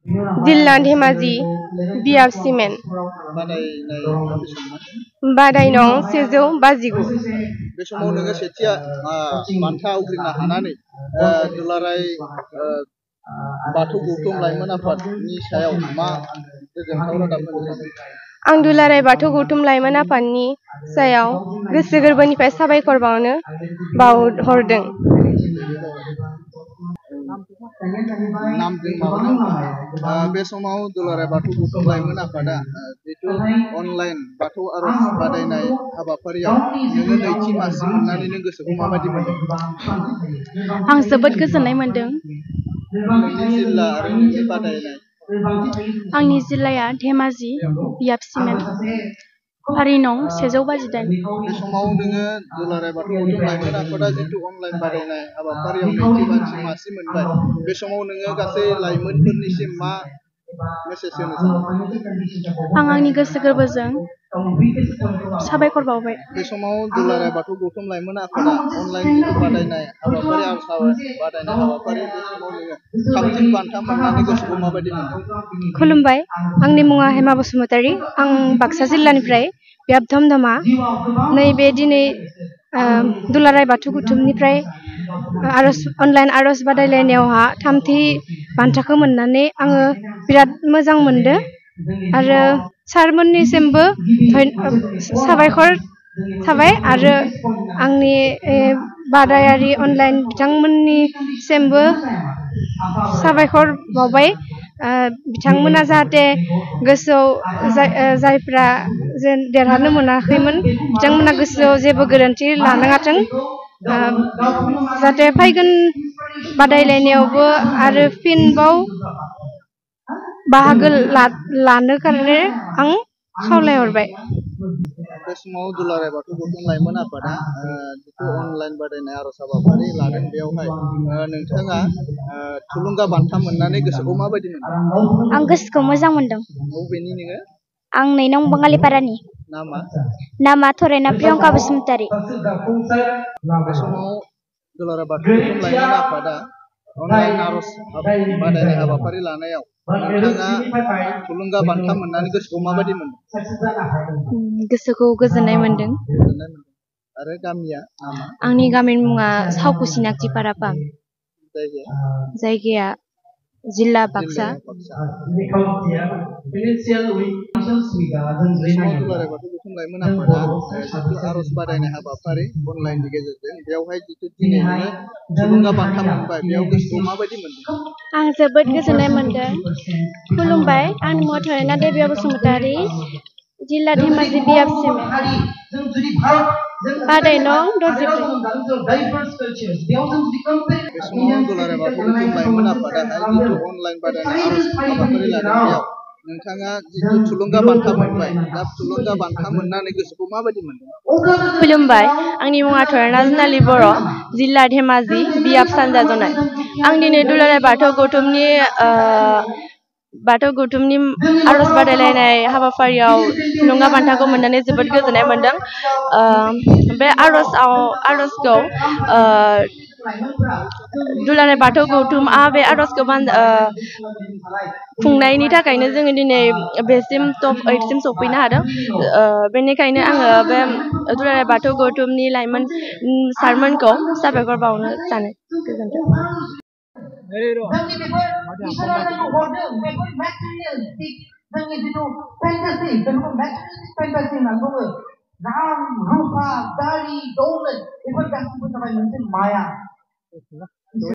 जिल्ला धेमाजि बियाब सिमेन्ट बादाय नं 159। बे समाव नोङो सेथिया बान्था आवग्रिनो हानानै दुलाराय बाथौ गौथुम लाइमोन आफादनि सायाव मा गोजोनथाव रादाब होनो सानो? आं दुलाराय बाथौ गौथुम लाइमोन आफादनि सायाव गोसो गोरबोनिफ्राय साबायखर बावहरदों। बे समाव दुलाराय बाथौ गौथुम लाइमोन आफादा जितु अनलाइन बाथौ आरज बादायनाय हाबाफारियाव नोङो नैथि मासि मोननानै नों गोसोखौ माबायदि मोनदों? आं जोबोद गोजोननाय मोनदों। नोंनि जिल्ला आरो नोंनि बादायनाय? आंनि जिल्लाया धेमाजि बियाब सिमेन्ट फारि नं 158। बे समाव नोङो दुलाराय बाथौ गौथुम लाइमोन आफादा जितु अनलाइन बादायनाय हाबाफारियाव नैथि मासि मोनबाय, बे समाव नोङो गासै लाइमोनफोरनिसिम मा मेसेज होनो सानो? आं आंनि गोसो गोरबोजों साबायखर बावबाय। बे समाव दुलाराय बाथौ गौथुम लाइमोन आफादा अनलाइन जितु बादायनाय हाबाफारि बादायनाय हाबाफारि, बे समाव नोङो थामथि बान्था मोननानै गोसोखौ माबायदि मोनदों? खुलुमबाय, आंनि मुङा हेमा बसुमतारी। आं बाक्सा जिल्लानिफ्राय बियाब धमधमा नैबे दिनै दुलाराय बाथौ गौथुमनिफ्राय अनलाइन आरज बादायलायनायावहा थामथि बान्थाखौ मोननानै आङो बिराद मोजां मोनदों आरो सारमोननिसिमबो साबायखर थाबाय आरो आंनि बादायारि अनलाइन बिथांमोननिसिमबो साबायखर बावबाय। बिथांमोना जाहाथे गोसोआव जायफ्रा देरहानो मोनाखैमोन बिथांमोना गोसोआव जेबो गोरोन्थि लानाङाथों, जाहाथे फैगोन बादायलायनायावबो आरो फिनबाव बाहागो लानो खारने आं खावलायहरबाय। बे समाव दुलाराय बाथौ गौथुम लाइमोन आफादा जितु अनलाइन बादायनाय आरज हाबाफारि लादों, बेयावहाय नोंथाङा थुलुंगा बान्था मोननानै गोसोखौ माबायदि मोनदों? आं गोसोखौ मोजां मोनदों। बबेनि नोङो? आं 9 नं बाङालिपारानि। नामा थरायना प्रियंका बसुमतारी। बे समाव दुलाराय बाथौ गौथुम लाइमोन आफादा अनलाइन आरज बादायनाय हाबाफारि लानायाव नोंथाङा थुलुंगा बान्था मोननानै गोसोखौ माबायदि मोनदों? गोसोखौ गोजोननाय मोनदों। आरो गामिया नामा? आंनि गामिनि मुङा सावकुसि नाक्टिपारापा। जायगाया जिल्ला बाक्सा। दुलाराय बाथौ गौथुम लाइमोन आफादा जितु आरज बादायनाय हाबाफारि अनलाइननि गेजेरजों, बेवहाय जितु दिनै नोङो थुलुंगा बान्था मोनबाय, बेयाव गोसोखौ माबायदि मोनदों? आं जोबोद गोजोननाय मोनदों। खुलुमबाय, आंनि मुङा थरायना देबिया बसुमतारी, जिल्ला धेमाजि बियाब सिमेन्ट बादाय नं 64। बे समाव दुलाराय बाथौ गौथुम लाइमोन आफादाहाय जितु अनलाइन बादायनाय आरज हाबाफारि लादों, बेयाव नोंथाङा जितु थुलुंगा बान्था मोनबाय, दा थुलुंगा बान्था मोननानै गोसोखौ माबायदि मोनदों? खुलुमबाय, आंनि मुङा थरायना जुनालि बर', जिल्ला धेमाजि बियाब सानजा जनाय। आं दिनै दुलाराय बाथौ गौथुमनि आरज बादायलायनाय हाबाफारियाव थुलुंगा बान्थाखौ मोननानै जोबोद गोजोननाय मोनदों। बे आरजखौ दुलाराय बाथौ गौथुमआ बे आरजखौ खुंनायनि थाखायनो जोङो दिनै बेसिम टप 8 सिम सफैनो हादों। बेनिखायनो आङो बे दुलाराय बाथौ गौथुमनि लाइमोन सारमोनखौ साबायखर बावनो सानो। गोजोनथों। रां रुफा गारि दौलत बेफोर गासिबो जाबाय मोनसे माया।